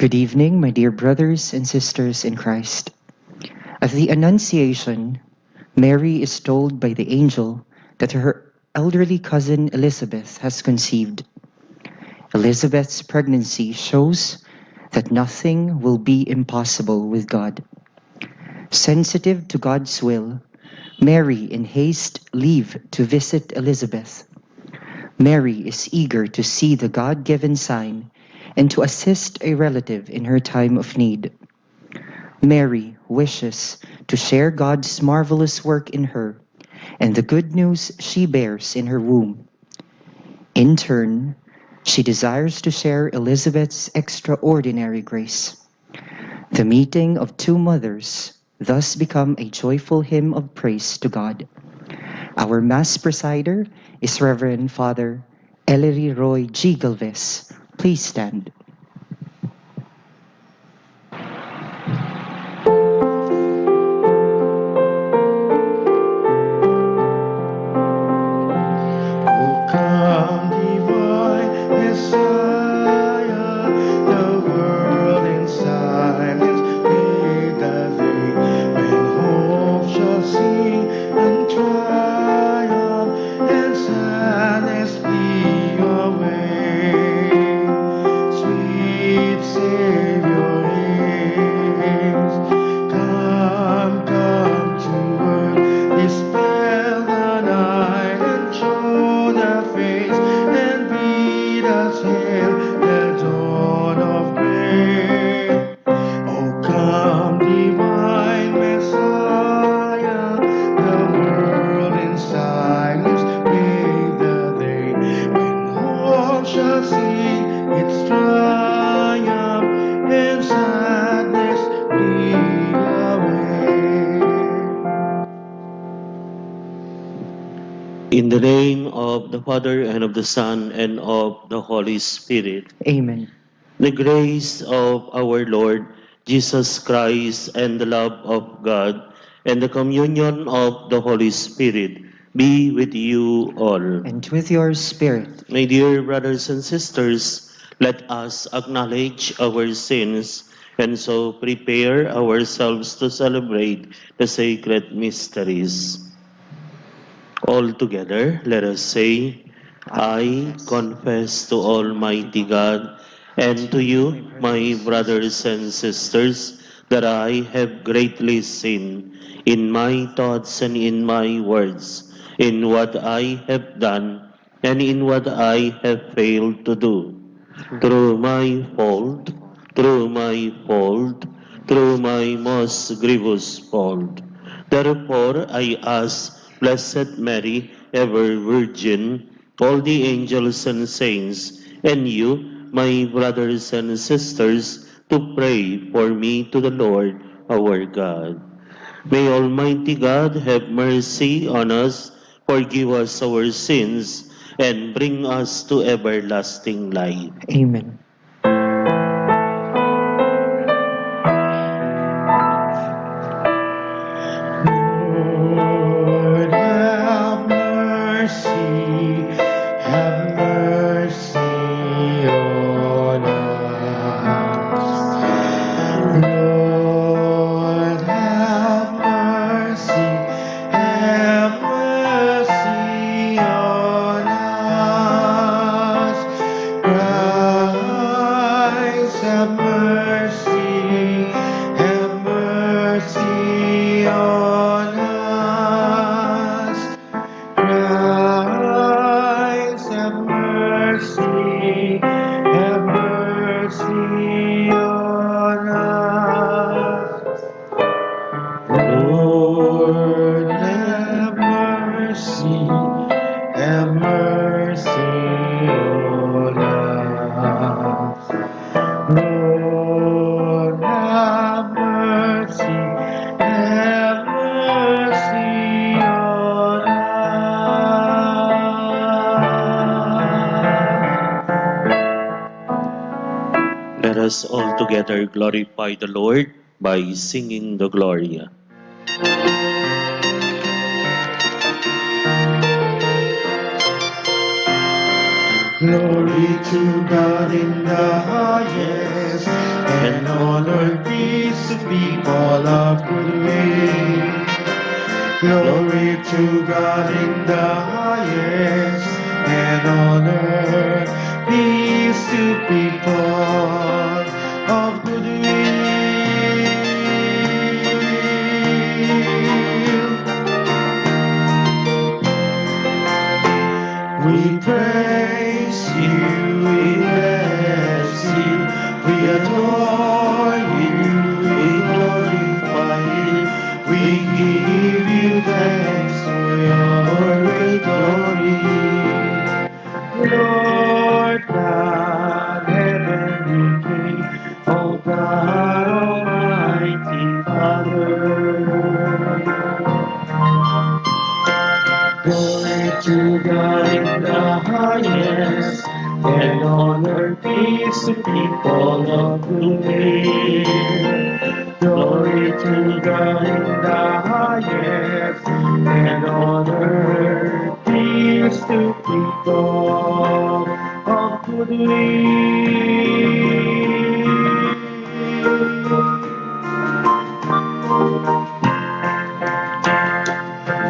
Good evening, my dear brothers and sisters in Christ. At the Annunciation, Mary is told by the angel that her elderly cousin Elizabeth has conceived. Elizabeth's pregnancy shows that nothing will be impossible with God. Sensitive to God's will, Mary in haste leave to visit Elizabeth. Mary is eager to see the God-given sign and to assist a relative in her time of need. Mary wishes to share God's marvelous work in her and the good news she bears in her womb. In turn, she desires to share Elizabeth's extraordinary grace. The meeting of two mothers thus become a joyful hymn of praise to God. Our Mass presider is Reverend Father Ellery Roy G. Galvez. Please stand. O come, divine Messiah, the world in silence made the day when hope shall sing and triumph and sadness flee away. Sweet Savior, haste, come, come to earth, dispel the night and show the face, and bid us hail the dawn of grace. O come, divine Messiah, the world in silence made the day when hope shall sing its triumph and sadness flee away. In the name of the Father, and of the Son, and of the Holy Spirit, Amen. the grace of our Lord Jesus Christ, and the love of God, and the communion of the Holy Spirit be with you all. And with your spirit. My dear brothers and sisters, let us acknowledge our sins and so prepare ourselves to celebrate the sacred mysteries. All together, let us say, I confess to Almighty God and to you, my brothers and sisters, that I have greatly sinned in my thoughts and in my words, in what I have done and in what I have failed to do. Through my fault, through my fault, through my most grievous fault. Therefore, I ask Blessed Mary, ever Virgin, all the angels and saints, and you, my brothers and sisters, to pray for me to the Lord our God. May Almighty God have mercy on us, forgive us our sins, and bring us to everlasting life. Amen. Lord, have mercy on us. Lord, have mercy on us. Christ, have mercy on us. Christ, have mercy on us. Lord, have mercy on us. Lord, have mercy on us. Let us all together glorify the Lord by singing the Gloria. Glory to God in the highest, and on earth peace to people of good will. Glory to God in the highest, and on earth peace to people of good will. We praise you, we bless you, we adore you, we glorify you, we give you thanks for your great glory. Lord God, heavenly King, O God, Almighty Father. Glory to God in the highest, and on earth peace to people of good will. Glory to God in the highest, and on earth peace to people of good will.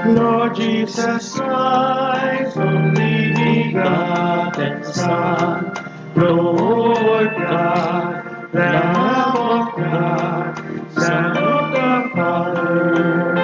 Lord Jesus Christ, only begotten Son, Lord God, Lamb of God, Son of the Father,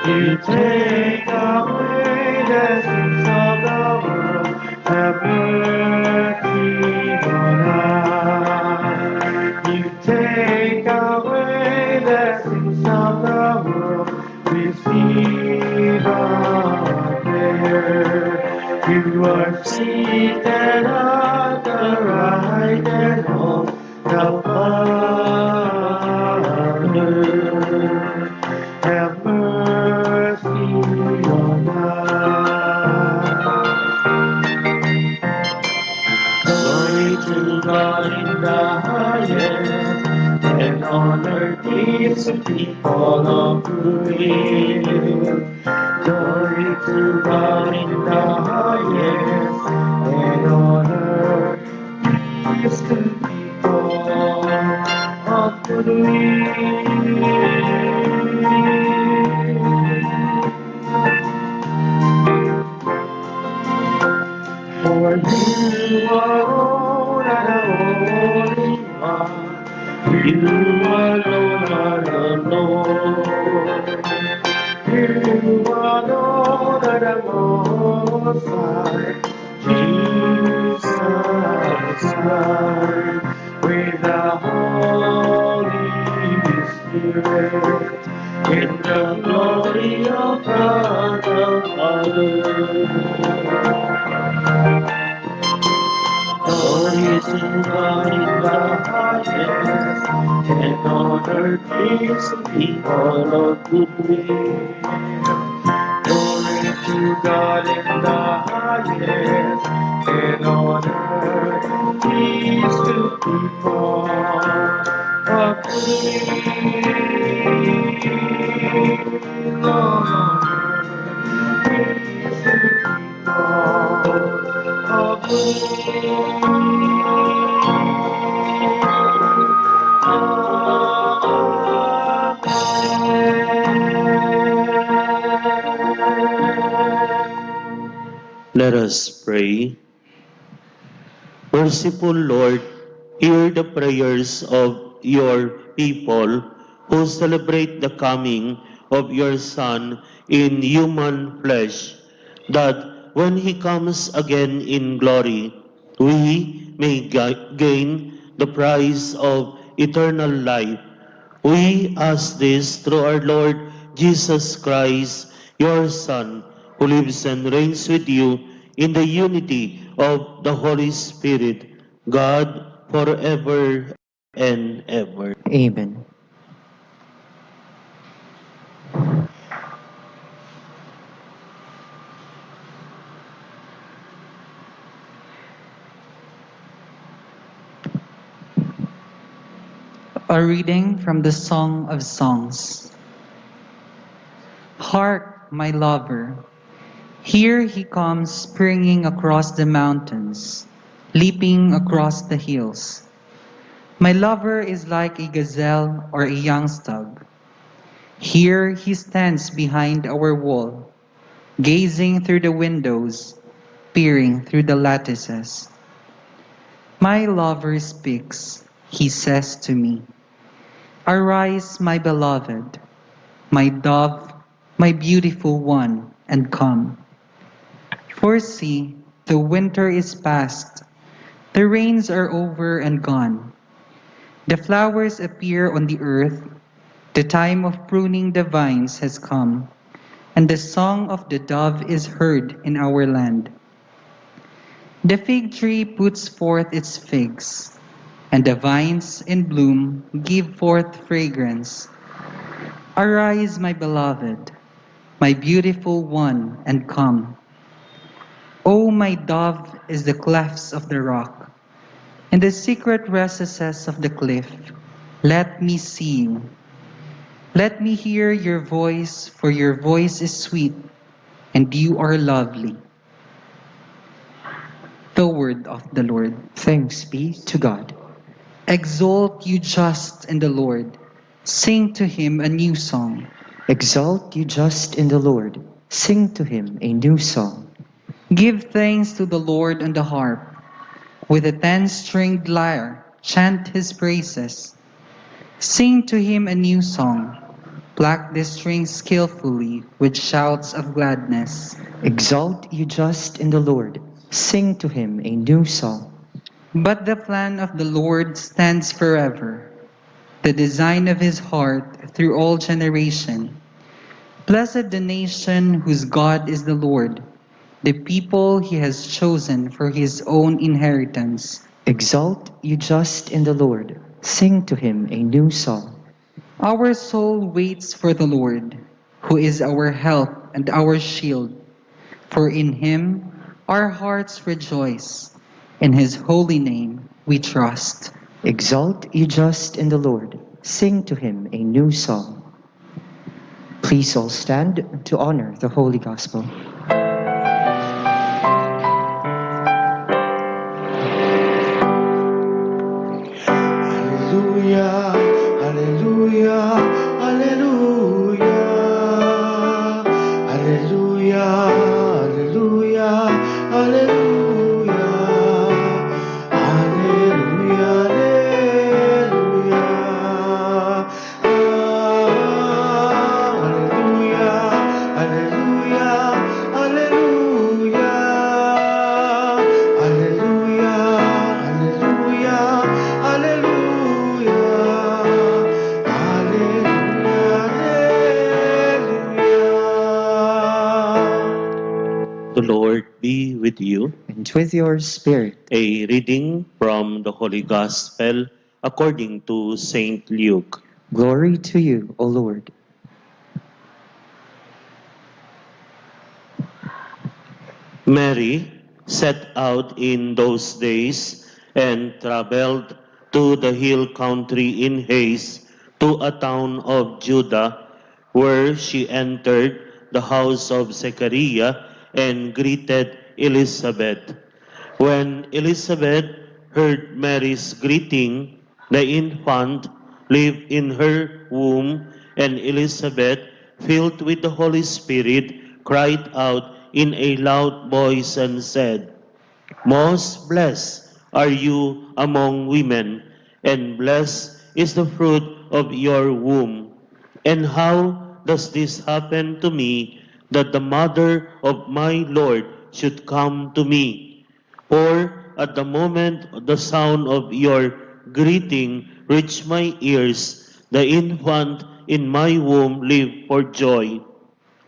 you take away the sins of the world, have mercy on us. You take away the sins of the world, receive our prayer. You are seated at the right hand of the Father. Have mercy on us. Glory to God in the highest, and on earth peace to people of good will. Glory to God in the highest, and on earth peace to people of good will. For you alone are the Holy One. You alone are the Lord. You alone are the Most High. Jesus Christ, with the Holy Spirit, in the glory of God the Father. Glory to God in the highest, and on earth peace to people of good will. Glory to God in the highest, and on earth peace to people of good will. On earth peace to people of good will. Let us pray. Merciful Lord, hear the prayers of your people who celebrate the coming of your Son in human flesh, that when he comes again in glory, we may gain the prize of eternal life. We ask this through our Lord Jesus Christ, your Son, who lives and reigns with you in the unity of the Holy Spirit, God, forever and ever. Amen. A reading from the Song of Songs. Hark, my lover. Here he comes springing across the mountains, leaping across the hills. My lover is like a gazelle or a young stag. Here he stands behind our wall, gazing through the windows, peering through the lattices. My lover speaks, he says to me, "Arise, my beloved, my dove, my beautiful one, and come. For see, the winter is past, the rains are over and gone. The flowers appear on the earth, the time of pruning the vines has come, and the song of the dove is heard in our land. The fig tree puts forth its figs, and the vines in bloom give forth fragrance. Arise, my beloved, my beautiful one, and come. O my dove is the clefts of the rock, in the secret recesses of the cliff. Let me see you. Let me hear your voice, for your voice is sweet, and you are lovely." The word of the Lord. Thanks be to God. Exult, you just in the Lord. Sing to him a new song. Exult, you just in the Lord. Sing to him a new song. Give thanks to the Lord on the harp. With a 10-stringed lyre, chant his praises. Sing to him a new song. Pluck the strings skillfully with shouts of gladness. Exult, you just in the Lord. Sing to him a new song. But the plan of the Lord stands forever, the design of his heart through all generation. Blessed the nation whose God is the Lord, the people he has chosen for his own inheritance. Exult, you just in the Lord. Sing to him a new song. Our soul waits for the Lord, who is our help and our shield. For in him our hearts rejoice. In his holy name we trust. Exult, you just in the Lord. Sing to him a new song. Please all stand to honor the Holy Gospel. Hallelujah, hallelujah, hallelujah, hallelujah, hallelujah, hallelujah, hallelujah, hallelujah, hallelujah, hallelujah, hallelujah, hallelujah, hallelujah, hallelujah. The Lord be with you. And with your spirit. A reading from the Holy Gospel according to Saint Luke. Glory to you, O Lord. Mary set out in those days and traveled to the hill country in haste to a town of Judah, where she entered the house of Zechariah and greeted Elizabeth. When Elizabeth heard Mary's greeting, the infant lived in her womb, and Elizabeth, filled with the Holy Spirit, cried out in a loud voice and said, "Most blessed are you among women, and blessed is the fruit of your womb. And how does this happen to me, that the mother of my Lord should come to me? For at the moment the sound of your greeting reached my ears, the infant in my womb leaped for joy.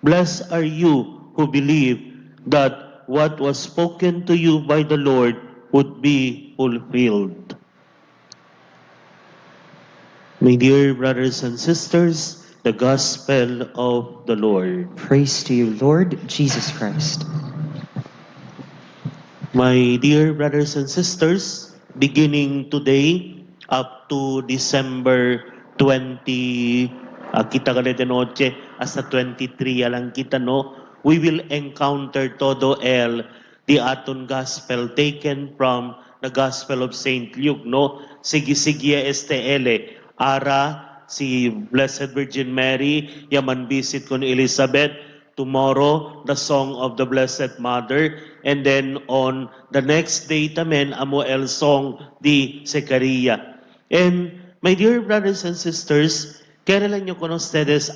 Blessed are you who believe that what was spoken to you by the Lord would be fulfilled." My dear brothers and sisters, the gospel of the Lord. Praise to you, Lord Jesus Christ. My dear brothers and sisters, beginning today up to December 20, kita ka de noche, hasta 23 lang kita, no? we will encounter todo el the aton gospel taken from the Gospel of Saint Luke, no? Sige sige este ele ara si Blessed Virgin Mary yaman visit con Elizabeth. Tomorrow, the song of the Blessed Mother, and then on the next day tamen amo el song di Zechariah. And my dear brothers and sisters, kailan nyo con ustedes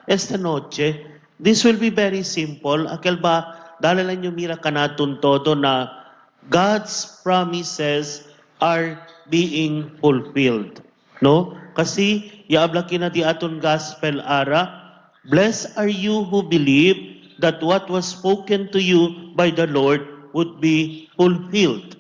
esta noche. This will be very simple. Akel ba, dala lang nyo mira kanaton todo na God's promises are being fulfilled. No? Kasi, yaabla kina di aton gospel ara, blessed are you who believe that what was spoken to you by the Lord would be fulfilled.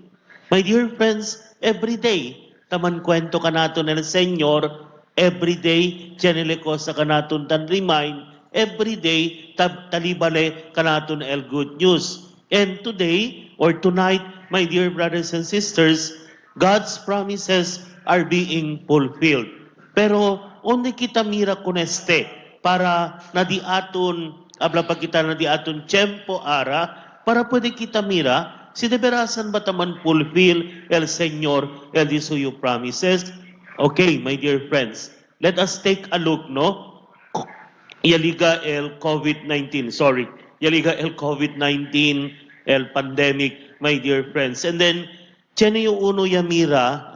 My dear friends, every day, taman kwento kanaton el Señor, every day, tiyanile ko sa kanaton tan remind, every day, talibale kanaton el good news. And today, or tonight, my dear brothers and sisters, God's promises are being fulfilled. Pero, onde kita mira con este, para na di aton, abla pa kita na di aton tiyempo ara, para pwede kita mira, si de verasan ba taman fulfill el Señor el di suyo promises? Okay, my dear friends, let us take a look, no? Yaliga el COVID-19, sorry. Yaliga el COVID-19, el pandemic, my dear friends. And then, tiyan yung uno yamira,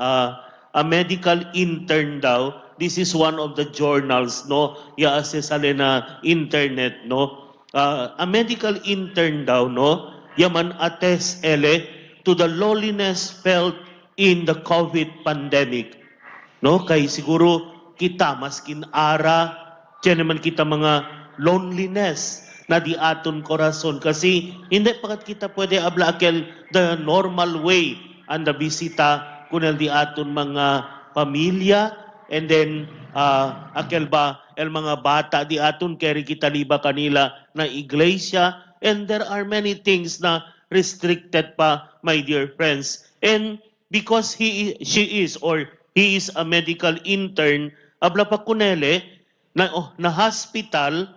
a medical intern daw. This is one of the journals, no? Ya sale na internet, no? A medical intern daw, no? Yaman attest ele to the loneliness felt in the COVID pandemic. No? Kay siguro kita, maskin ara, tiyan naman kita mga loneliness na di aton korason. Kasi hindi pakat kita pwede abla akel the normal way and the bisita kunel di aton mga pamilya, and then akel ba el mga bata di aton keri kita liba kanila na iglesia, and there are many things na restricted pa, my dear friends. And because he she is or he is a medical intern, abla pa kunele na, oh, na hospital.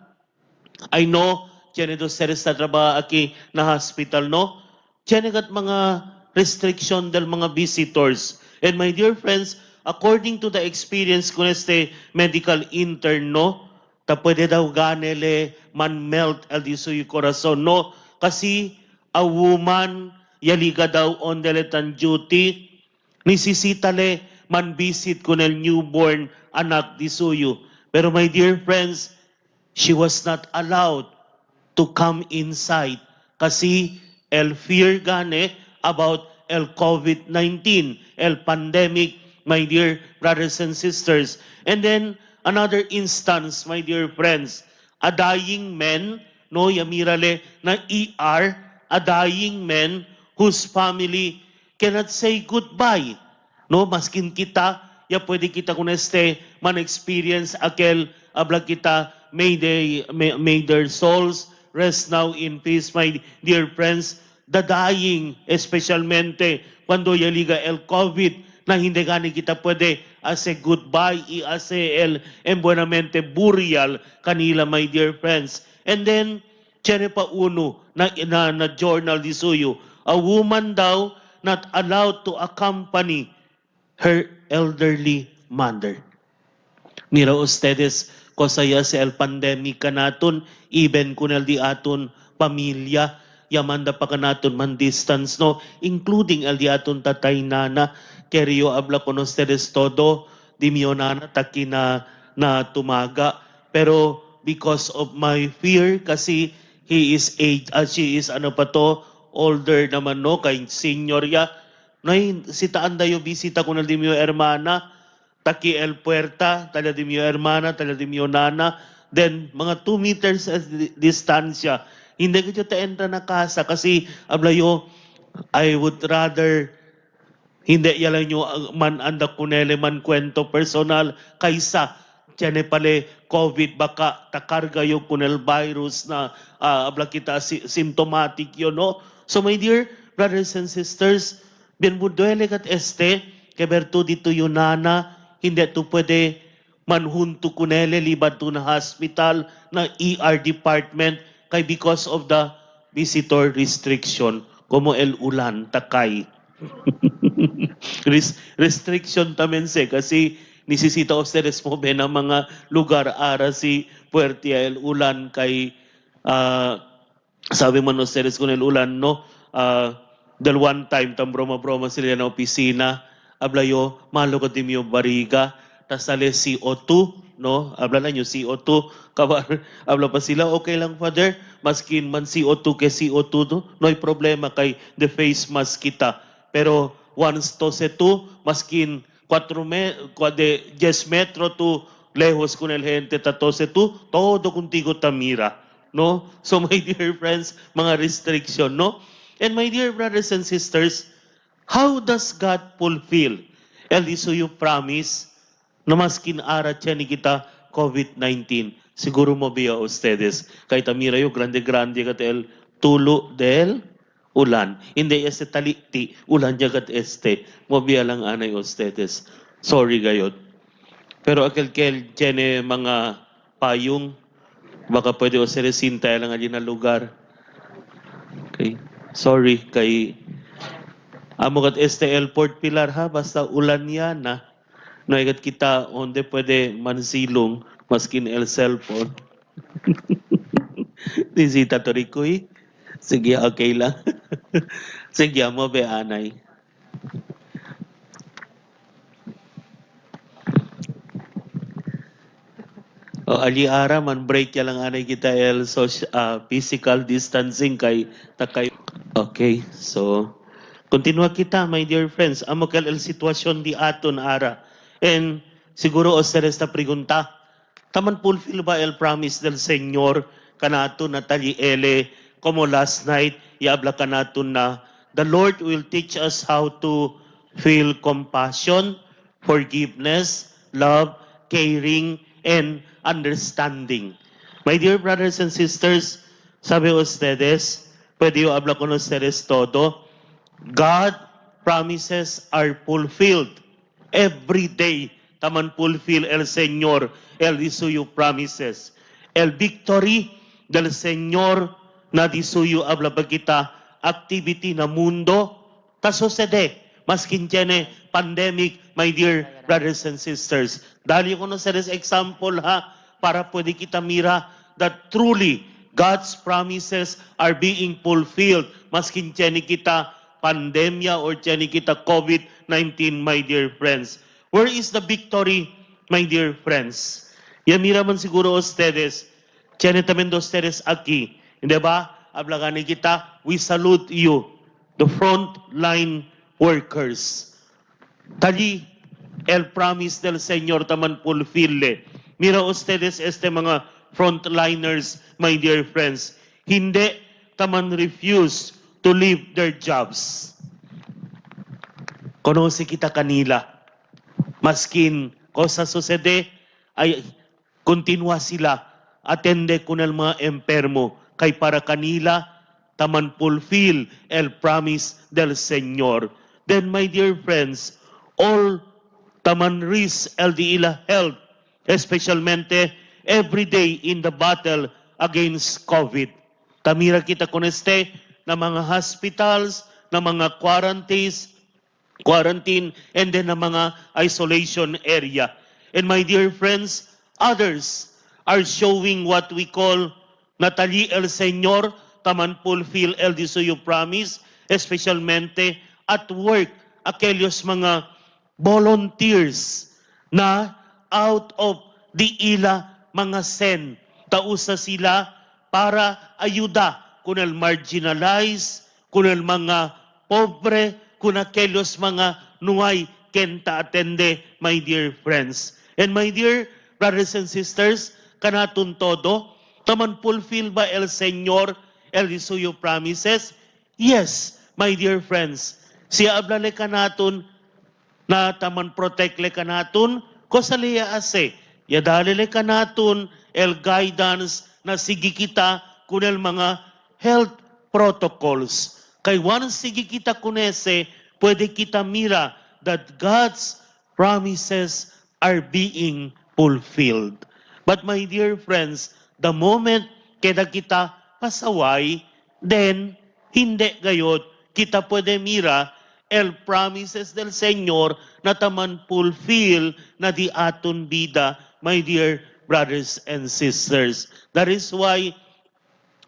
I know tiene dos seres na trabaho aki na hospital, no? Tiene kat mga restriction del mga visitors. And my dear friends, according to the experience ko este medical intern, no? Ta pwede daw ganele man melt el di suyo corazon, no? Kasi a woman yaliga daw on deletan duty, nisisitale man visit con el newborn anak di suyo. Pero my dear friends, she was not allowed to come inside kasi el fear gane about el COVID-19, el pandemic, my dear brothers and sisters. And then another instance, my dear friends, a dying man, no, yamirale na ER, a dying man whose family cannot say goodbye. No, maskin kita, ya pwede kita kung este man experience akel abla kita, may their souls rest now in peace, my dear friends. The dying, especialmente cuando yaliga el COVID, na hindi gani kita pwede as a goodbye, i as a el en buenamente burial kanila, my dear friends. And then, tiene pa uno na journal di suyo, a woman daw not allowed to accompany her elderly mother. Mira ustedes, kosaya sa el pandemic kanaton, even kun el di aton pamilya, yamanda pa kanaton man distance, no, including el di aton tatay nana, querido habla con ustedes todo, di mio nana taki na tumaga. Pero because of my fear, kasi he is age, she is ano pa to, older naman, no, kay senior ya, nay, sitaan dayo bisita ko na di mio hermana, taki el puerta, tala di mio hermana, tala di mio nana, then mga 2 meters as distansya. Hindi ko ta entra na casa kasi ablayo, I would rather hindi yalan nyo man anda kunele man kwento personal kaysa tiyan pale COVID baka takarga yung kunel virus na abla kita symptomatic yun, no? So my dear brothers and sisters, bien buduele kat este, keberto dito yun nana, hindi to pwede manhunto kunele libad to na hospital na ER department. Kay because of the visitor restriction, como el ulan takay. Restriction tamen se kasi nisisita ustedes mo be ng mga lugar ara si Puertia el ulan kay sabi man ustedes con el ulan no, del one time tam broma-broma sila na opisina ablayo malo ko dimyo bariga tas sale CO2 no, habla na nyo CO2 kabar habla pa sila okay lang father maskin man CO2 ke CO2 no, no hay problema kay the face mask kita pero once to se tu maskin 4 me de 10 metro tu lejos con el gente tatose tu todo contigo tamira no. So my dear friends, mga restriction no. And my dear brothers and sisters, how does God fulfill el isuyo promise na maskin ara tiyan ni kita COVID-19? Siguro mo biya ustedes. Kay tamira yo grande-grande kat el tulo del ulan. Hindi este taliti, ulan niya kat este. Mo biya lang anay ustedes. Sorry gayot. Pero akel kel tiene mga payong, baka pwede ustedes sinta lang alin na lugar. Okay. Sorry kay amo kat este airport Pilar ha, basta ulan yan na. No ikat kita onde pwede mansilong maskin el cellphone. Nisita to Ricoy. Sige, okay lang. Sige, mo be anay. O ali ara man break ya lang anay kita el social, physical distancing kay takay. Okay, so continua kita my dear friends. Amo kel el sitwasyon di aton ara. And siguro ustedes ta pregunta, taman fulfill ba el promise del Señor kanato na tali ele como last night iabla kanato na the Lord will teach us how to feel compassion, forgiveness, love, caring, and understanding. My dear brothers and sisters, sabi ustedes, pwede yo habla con ustedes todo, God promises are fulfilled every day. Taman fulfill el Señor el disuyo promises. El victory del Señor na disuyo habla ba kita activity na mundo ta sucede maskin tiene pandemic, my dear brothers and sisters. Dali ko na sa example ha para pwede kita mira that truly God's promises are being fulfilled maskin tiene kita pandemya or tiene kita COVID-19, my dear friends. Where is the victory, my dear friends? Yamira man siguro ustedes, tiene también ustedes aquí. Hindi ba? Habla gani kita, we salute you, the frontline workers. Tali, el promise del Señor taman fulfill. Mira ustedes este mga frontliners, my dear friends. Hindi taman refuse to leave their jobs. Conoce kita kanila. Maskin cosa sucede, ay continua sila atende con el mga enfermo kay para kanila taman fulfill el promise del Señor. Then my dear friends, all taman risk el di ila health, especialmente every day in the battle against COVID. Tamira kita con este na mga hospitals, na mga quarantine, and then na mga isolation area. And my dear friends, others are showing what we call Natali el Señor, taman fulfill el disuyo promise, especialmente at work, aquellos mga volunteers na out of the ila mga sen, tausa sila para ayuda kun el marginalized, kun el mga pobre, kun aquellos mga nuay kenta atende, my dear friends. And my dear brothers and sisters, kanaton todo, taman fulfill ba el Señor el isuyo promises? Yes, my dear friends. Siya ablale kanaton na taman protect le kanaton, kosa liya ase, yadali le kanaton el guidance na sige kita kun el mga health protocols. Kay once sige kita kunese, pwede kita mira that God's promises are being fulfilled. But my dear friends, the moment keda kita pasaway, then hindi gayod kita pwede mira el promises del Señor na taman fulfill na di aton bida, my dear brothers and sisters. That is why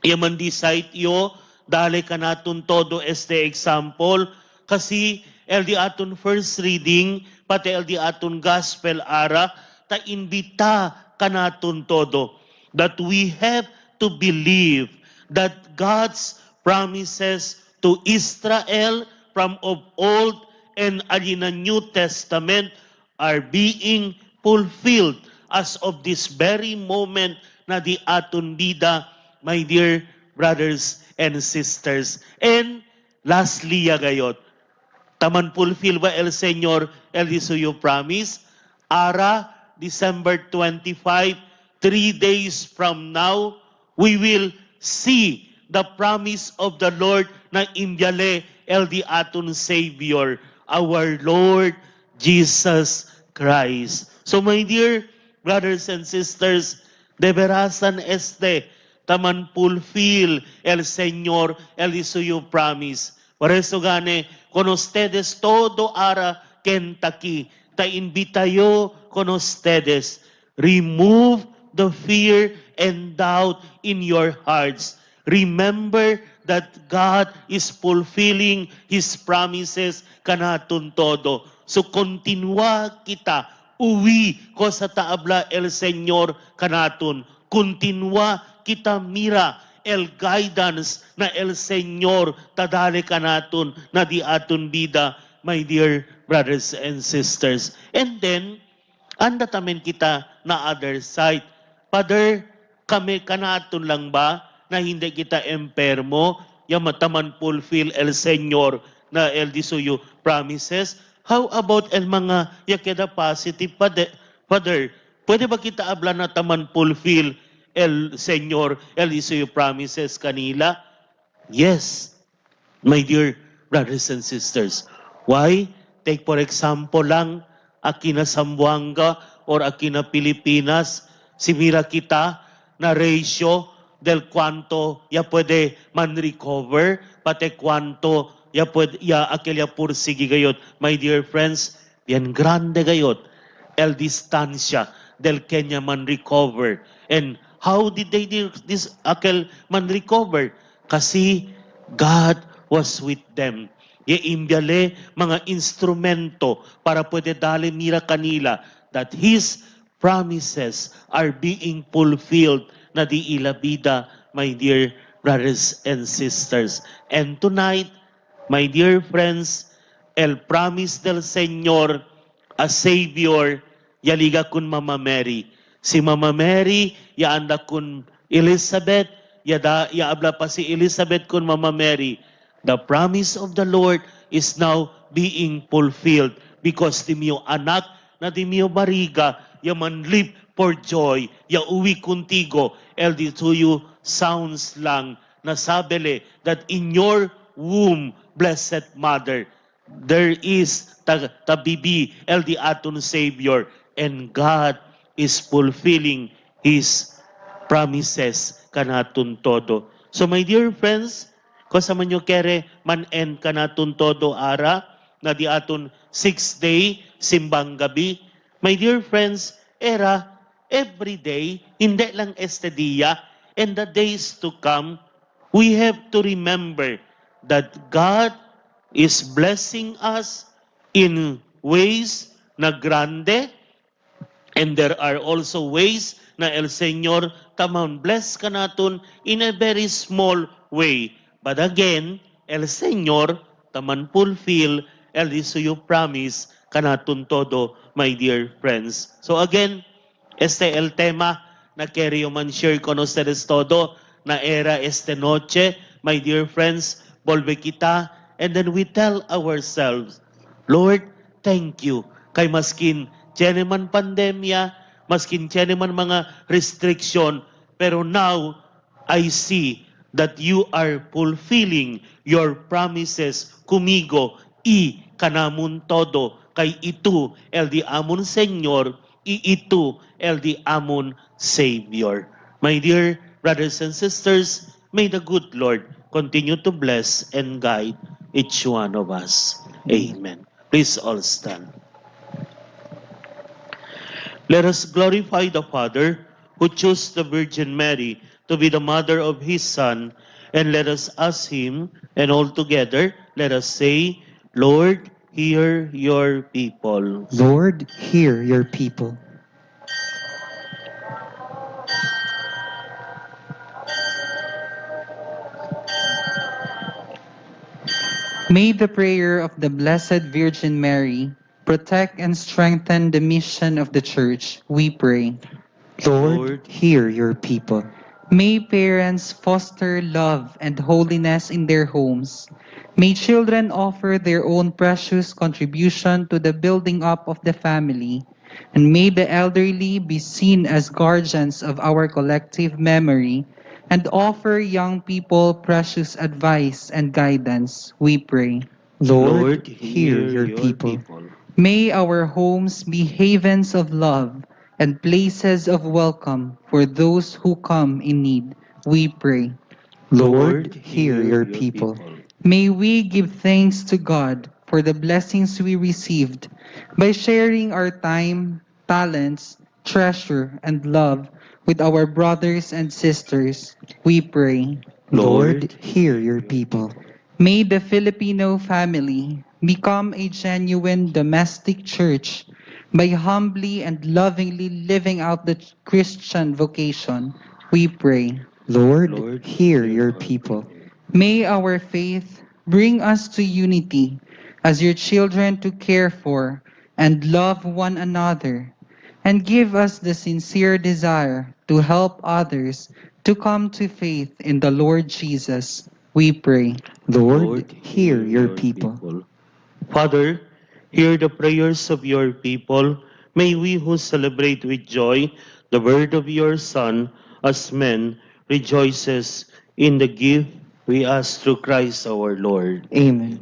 yaman decide yo, dale ka naton todo este example, kasi el di aton first reading, pati el di aton gospel ara, ta imbita kanaton todo that we have to believe that God's promises to Israel from of old and alina New Testament are being fulfilled as of this very moment na di aton bida, my dear brothers and sisters. And lastly, ya gayot, taman fulfill ba el Señor el di suyo promise? Ara, December 25, 3 days from now, we will see the promise of the Lord na imbyale el di aton Savior, our Lord Jesus Christ. So my dear brothers and sisters, de verasan este, taman fulfill el Señor el di suyo promise. Por eso gane, con ustedes todo ara Kentucky, ta invita yo con ustedes, remove the fear and doubt in your hearts. Remember that God is fulfilling His promises kanaton todo. So continua kita, uwi ko sa taabla el Señor kanaton. Continua kita mira el guidance na el Señor tadale kanaton na di aton bida, my dear brothers and sisters. And then, anda tamen kita na other side. Father, kami kanaton lang ba na hindi kita empermo, ya mataman fulfill el Señor na el disuyo promises? How about el mga ya queda positive, Father? Father, pwede ba kita abla na taman fulfill el Señor el disuyo promises kanila? Yes, my dear brothers and sisters. Why? Take for example lang, aki na Zamboanga or aki na Pilipinas, si mira kita na ratio del cuanto ya pwede man recover, pati cuanto ya pwede, ya aquel ya pursige gayot. My dear friends, bien grande gayot el distancia del Kenya man recover. And how did they do this aquel man recover? Kasi God was with them. Ye imbyale mga instrumento para pwede dali mira kanila that His promises are being fulfilled na di ila bida, my dear brothers and sisters. And tonight, my dear friends, el promise del Señor, a Savior, yaliga kun Mama Mary. Si Mama Mary, ya anda kun Elizabeth, ya, da, ya habla pa si Elizabeth kun Mama Mary. The promise of the Lord is now being fulfilled because di mio anak na di mio bariga, ya man live for joy, ya uwi contigo, el di to you sounds lang na sabele that in your womb, blessed mother, there is ta, tabibi el di aton Savior, and God is fulfilling His promises kanaton todo. So my dear friends, kosa man nyo kere man end kanaton todo ara na di aton 6 day simbang gabi. My dear friends, era every day, hindi lang este dia, and the days to come, we have to remember that God is blessing us in ways na grande, and there are also ways na el Señor taman bless kanaton in a very small way. But again, el Señor taman fulfill el disuyo promise kanaton todo, my dear friends. So again, este el tema na querido man share con ustedes todo na era este noche, my dear friends, volve kita, and then we tell ourselves, Lord, thank you. Kay maskin tiene man pandemya, maskin tiene man mga restriction, pero now I see that you are fulfilling your promises kumigo i kanamon todo kay itu el di amon Señor i itu el di amon Savior. My dear brothers and sisters, may May the good Lord continue to bless and guide each one of us. Amen. Please all stand. Let us glorify the Father who chose the Virgin Mary to be the mother of his Son, and let us ask him, and all together let us say, Lord, hear your people. Lord, hear your people. May the prayer of the Blessed Virgin Mary protect and strengthen the mission of the Church, we pray. Lord, hear your people. May parents foster love and holiness in their homes. May children offer their own precious contribution to the building up of the family. And may the elderly be seen as guardians of our collective memory and offer young people precious advice and guidance, we pray. Lord, hear your people. May our homes be havens of love and places of welcome for those who come in need, we pray. Lord, hear your people. May we give thanks to God for the blessings we received by sharing our time, talents, treasure, and love with our brothers and sisters, we pray. Lord, hear your people. May the Filipino family become a genuine domestic church by humbly and lovingly living out the Christian vocation, we pray. Lord, hear your people. May our faith bring us to unity as your children to care for and love one another, and give us the sincere desire to help others to come to faith in the Lord Jesus, we pray. Lord, hear your people. Father, hear the prayers of your people. May we who celebrate with joy the birth of your Son as men rejoices in the gift we ask through Christ our Lord. Amen.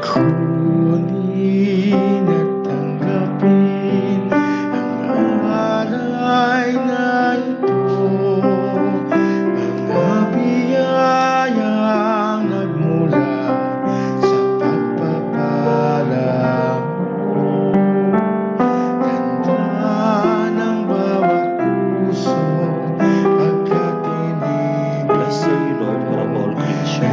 Kunin at tanggapin ang alay na ito, mga biyayang nagmula sa pagpapala mo. Ganda ng bawat puso pagkat Blessed inibig are you, Lord, God of all creation,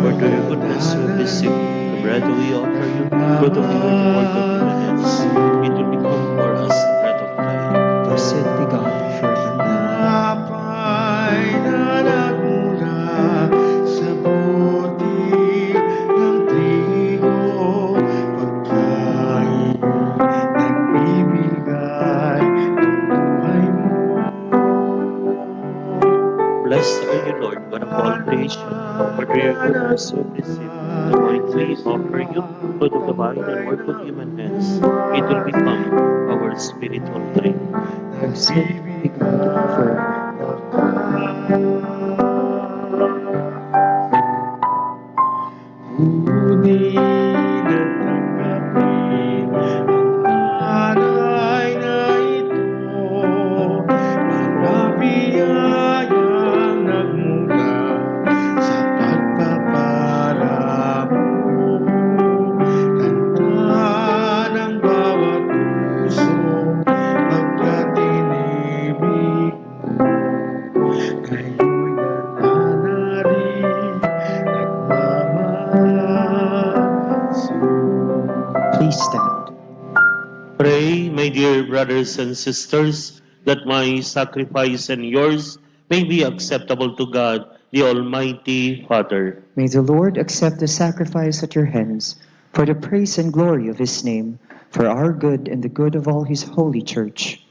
for through your goodness we have received the bread we offer you, fruit of the earth, the work of human hands. It will become for us the bread of life. Blessed be God forever. Tinapay na nagmula sa butil ng trigo, pagkain nagbibigay ng buhay mo. Blessed are you, Lord, God of all creation, for through your goodness we have received the wine we offer you, fruit of the vine and work of human hands. It will become our spiritual drink. Blessed be God forever. Kunin at tanggapin ang alay na ito, mga biyayang nagmula sa pagpapala mo. Ganda ng bawat puso pagkat inibig mo. Ngayon'y nananalig, nagmamahal. Please stand. Pray, my dear brothers and sisters, that my sacrifice and yours may be acceptable to God, the Almighty Father. May the Lord accept the sacrifice at your hands for the praise and glory of his name, for our good and the good of all his holy church.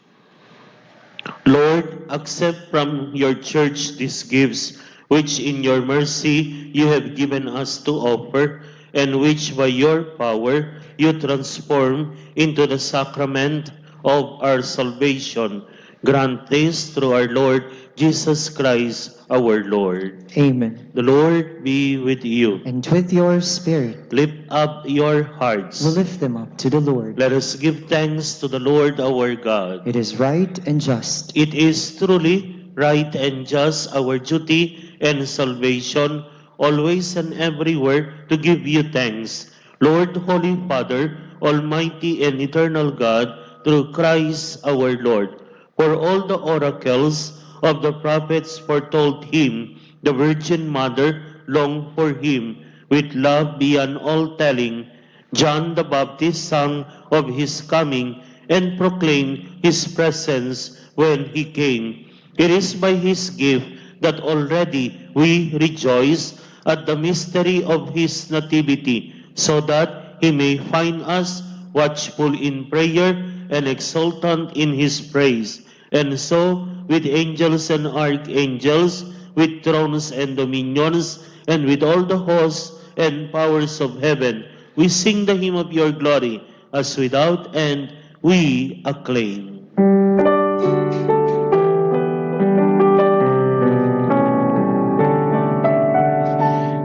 Lord, accept from your church these gifts, which in your mercy you have given us to offer, and which by your power you transform into the sacrament of our salvation. Grant this through our Lord Jesus Christ, our Lord. Amen. The Lord be with you. And with your spirit, Lift up your hearts. we lift them up to the Lord. Let us give thanks to the Lord our God. It is right and just. It is truly right and just, our duty and salvation, always and everywhere to give you thanks. Lord, Holy Father, Almighty and eternal God, through Christ our Lord. For all the oracles of the prophets foretold him, the Virgin Mother longed for him with love beyond all telling. John the Baptist sang of his coming and proclaimed his presence when he came. It is by his gift that already we rejoice at the mystery of his nativity, so that he may find us watchful in prayer and exultant in his praise. And so, with angels and archangels, with thrones and dominions, and with all the hosts and powers of heaven, we sing the hymn of your glory, as without end we acclaim.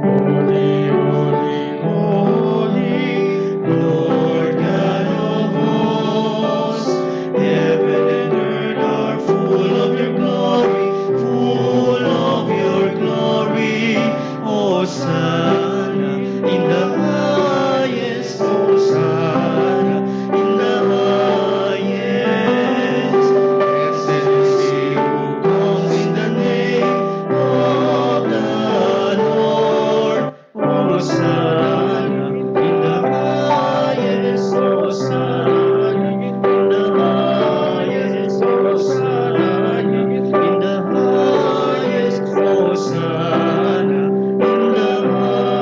Holy, holy, holy, Lord God of hosts, heaven and earth are full of your glory, full of your glory. Hosanna in the highest, Hosanna in the highest. Blessed is he who comes in the name of the Lord. Hosanna in the highest, Hosanna in the highest, Hosanna in the highest, Hosanna in the highest.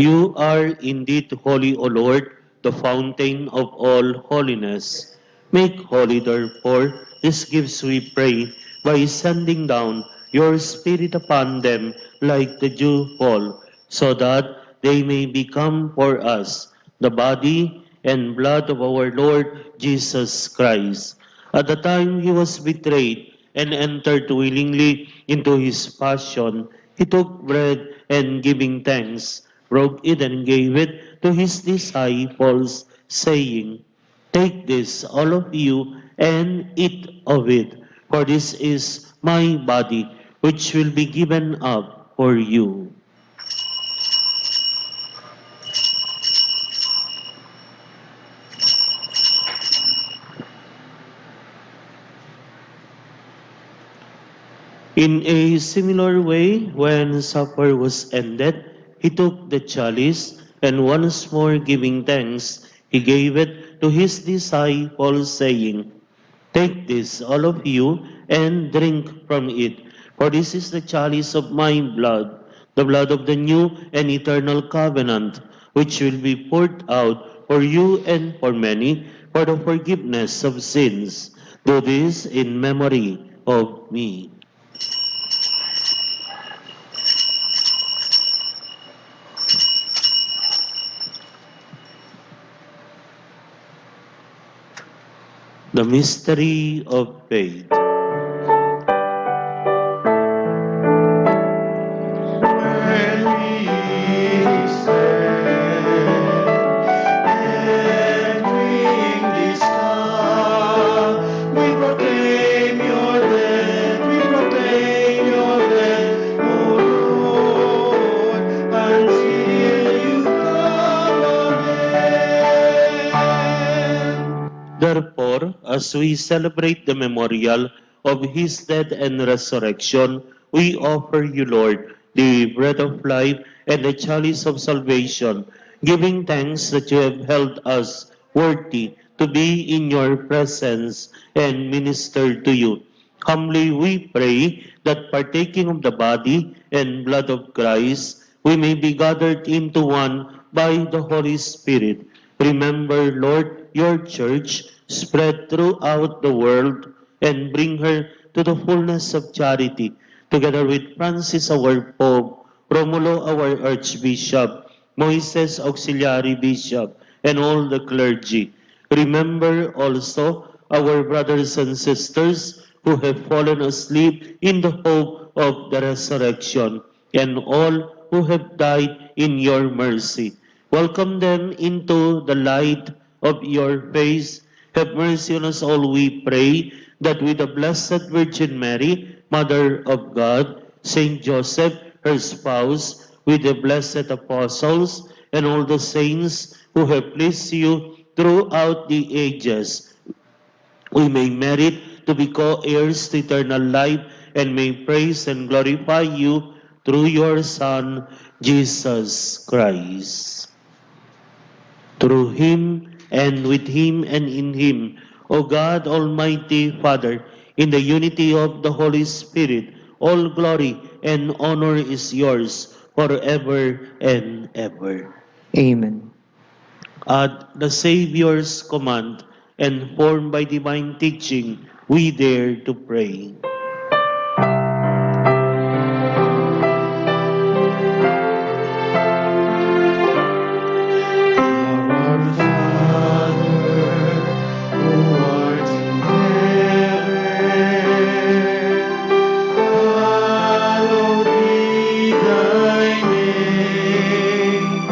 You are indeed holy, O Lord, the fountain of all holiness. Make holy, therefore, these gifts, we pray, by sending down your Spirit upon them like the dew fall, so that they may become for us the body and blood of our Lord Jesus Christ. At the time he was betrayed and entered willingly into his passion, he took bread and giving thanks, broke it and gave it to his disciples, saying, "Take this, all of you, and eat of it, for this is my body, which will be given up for you." In a similar way, when supper was ended, he took the chalice, and once more giving thanks, he gave it to his disciples, saying, "Take this, all of you, and drink from it, for this is the chalice of my blood, the blood of the new and eternal covenant, which will be poured out for you and for many for the forgiveness of sins. Do this in memory of me." The mystery of faith. When we stand and drink this cup, we proclaim your death, we proclaim your death, O Lord, until you come again. Therefore, as we celebrate the memorial of his death and resurrection, we offer you, Lord, the bread of life and the chalice of salvation, giving thanks that you have held us worthy to be in your presence and minister to you. Humbly we pray that partaking of the body and blood of Christ, we may be gathered into one by the Holy Spirit. Remember, Lord, your church spread throughout the world and bring her to the fullness of charity, together with Francis our Pope, Romulo our Archbishop, Moises Auxiliary Bishop, and all the clergy. Remember also our brothers and sisters who have fallen asleep in the hope of the resurrection, and all who have died in your mercy. Welcome them into the light of your face. Have mercy on us all, we pray, that with the Blessed Virgin Mary, Mother of God, Saint Joseph, her spouse, with the blessed apostles, and all the saints who have pleased you throughout the ages, we may merit to be co-heirs to eternal life and may praise and glorify you through your Son, Jesus Christ. Through him, and with him, and in him, O God, Almighty Father, in the unity of the Holy Spirit, all glory and honor is yours forever and ever. Amen. At the Savior's command and formed by divine teaching, we dare to pray. Our Father, who art in heaven, hallowed be thy name.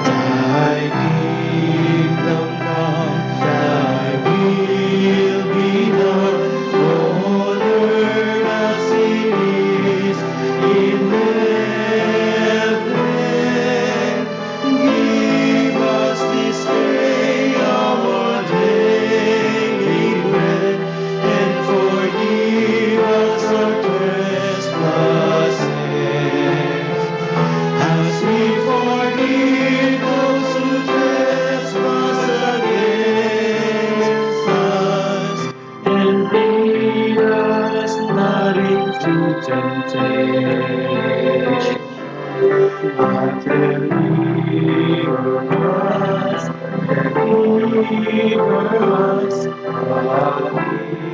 Thy kingdom come, thy will be done on earth as it is in heaven. Give us this day our daily bread, and forgive us our trespasses, as we forgive those who trespass against us. And lead us not into temptation, but deliver us, deliver us from evil.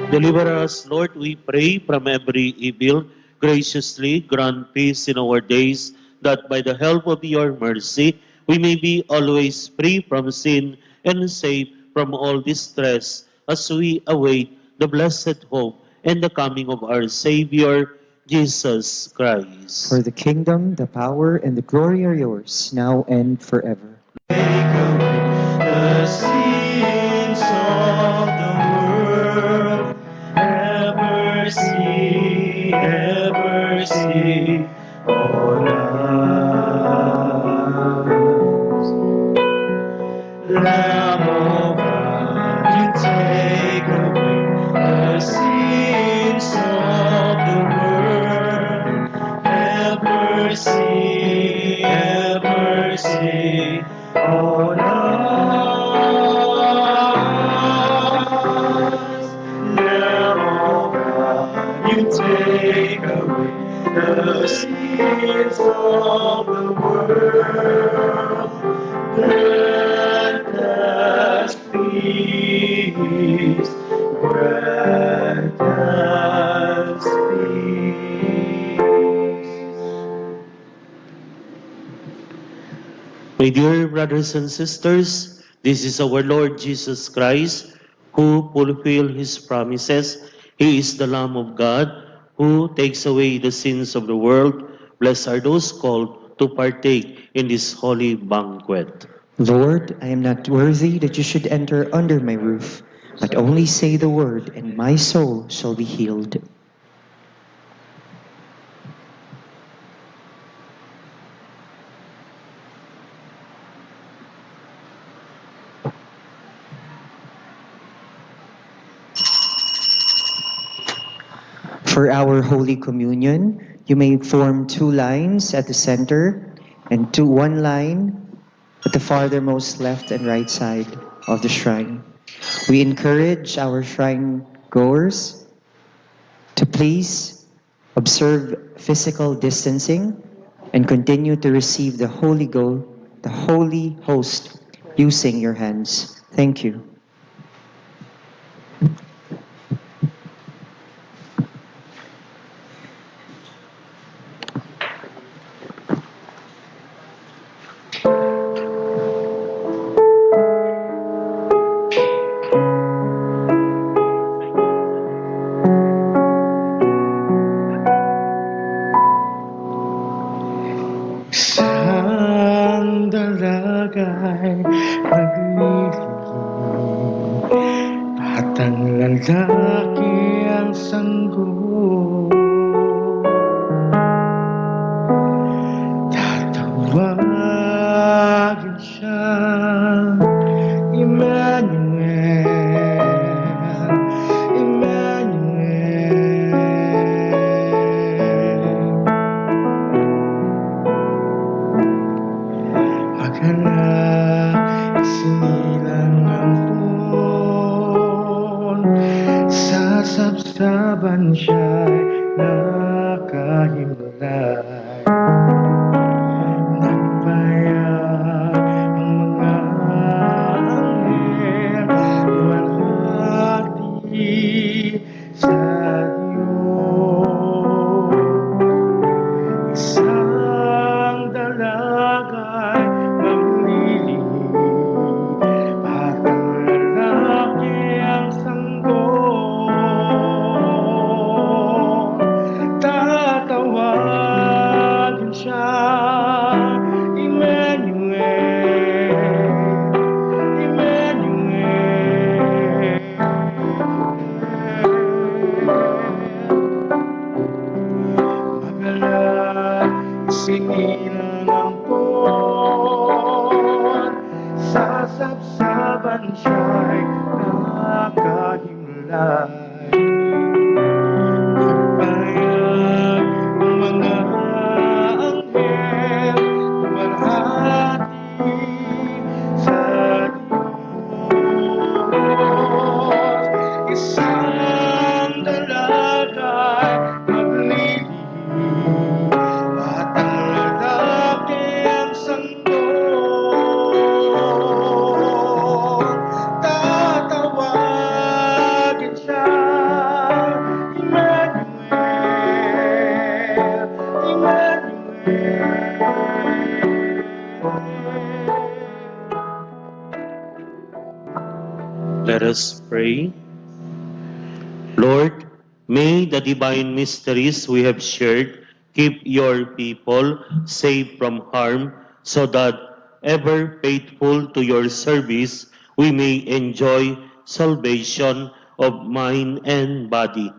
Deliver us, Lord, we pray, from every evil. Graciously grant peace in our days, that by the help of your mercy, we may be always free from sin and safe from all distress, as we await the blessed hope and the coming of our Savior, Jesus Christ. For the kingdom, the power, and the glory are yours, now and forever. Take away the sins of the world. Have mercy, have mercy on us. Lamb of God, you take away the sins of the world. Have mercy, have mercy on us. Lamb of God, you take away the sins of the world. Grant us peace, grant us peace. My dear brothers and sisters, this is our Lord Jesus Christ who fulfilled his promises. He is the Lamb of God who takes away the sins of the world. Blessed are those called to partake in this holy banquet. Lord, I am not worthy that you should enter under my roof, but only say the word, and my soul shall be healed. For our Holy Communion, you may form two lines at the center and one line at the farthermost left and right side of the shrine. We encourage our shrine goers to please observe physical distancing and continue to receive the the Holy Host using your hands. Thank you. Dalaga'y naglilihi, batang lalaki ang sanggol. Tatawagin siya, Emmanuel, Emmanuel. Maghanap, isinilang ang puon, sa sabsaban siya'y nakahimlay. Nagpayag ang mga anghel, luwalhati sa Diyos. Isang dalaga'y maglilihi, batang lalaki ang sanggol. Tatawagin siya, Emmanuel, Emmanuel. Magalak, sinilang ang puon, sa sabsaban siya'y nakahimlay. Nagpayag ang mga anghel, luwalhati sa Diyos. Isang dalaga'y maglilihi, batang lalaki ang sanggol. Tatawagin siya, Emmanuel, Emmanuel. Let us pray. Lord, may the divine mysteries we have shared keep your people safe from harm, so that, ever faithful to your service, we may enjoy salvation of mind and body.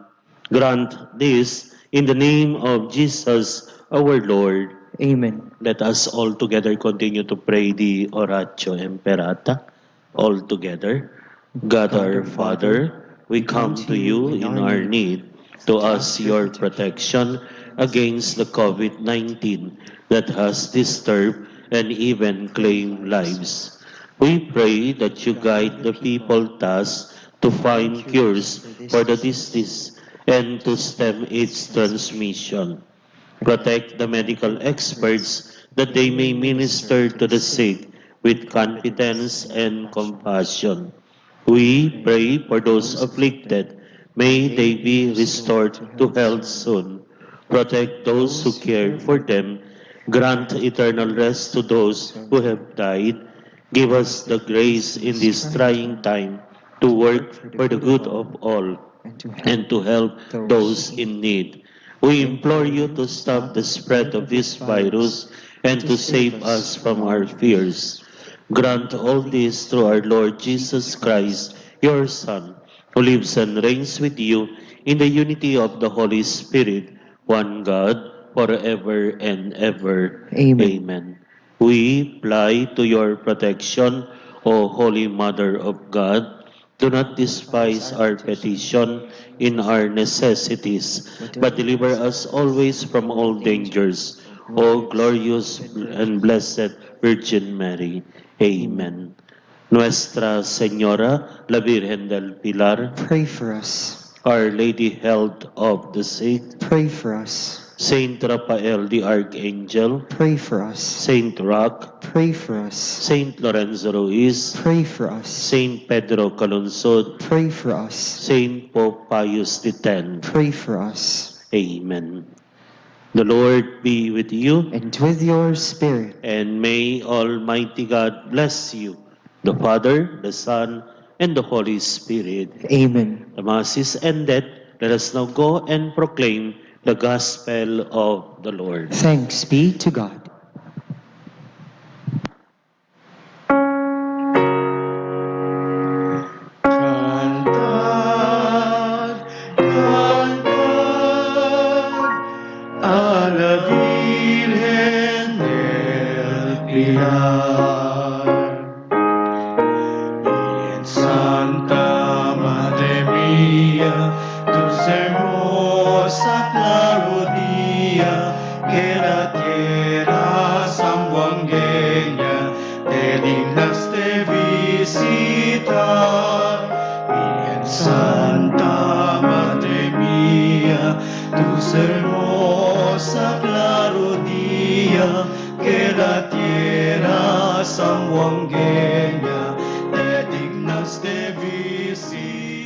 Grant this in the name of Jesus our Lord. Amen. Let us all together continue to pray the Oratio Imperata. All together. God our Father, we come to you in our need to ask your protection against the COVID-19 that has disturbed and even claimed lives. We pray that you guide the people tasked to find cures for the disease and to stem its transmission. Protect the medical experts that they may minister to the sick with confidence and compassion. We pray for those afflicted. May they be restored to health soon. Protect those who care for them. Grant eternal rest to those who have died. Give us the grace in this trying time to work for the good of all And to help and to help those in need. We implore you to stop the spread of this virus and to save us from our fears. Grant all this through our Lord Jesus Christ, your Son, who lives and reigns with you in the unity of the Holy Spirit, one God, forever and ever. Amen. Amen. We fly to your protection, O Holy Mother of God. Do not despise our petition in our necessities, but deliver us always from all dangers. O glorious and blessed Virgin Mary. Amen. Nuestra Señora, la Virgen del Pilar, Pray for us. Our Lady Health of the Sick, Pray for us. Saint Raphael the Archangel, Pray for us. Saint Roch, Pray for us. Saint Lorenzo Ruiz, Pray for us. Saint Pedro Calungsod, Pray for us. Saint Pope Pius X. Pray for us. Amen. The Lord be with you, And with your spirit. and may Almighty God bless you, the Father, the Son, and the Holy Spirit. Amen. The Mass is ended. Let us now go and proclaim the gospel of the Lord. Thanks be to God. Que la tierra zamboangueña te dignaste visitar. Virgen Santa, Madre mía, tus hermosa claro día, que la tierra zamboangueña te dignaste visitar.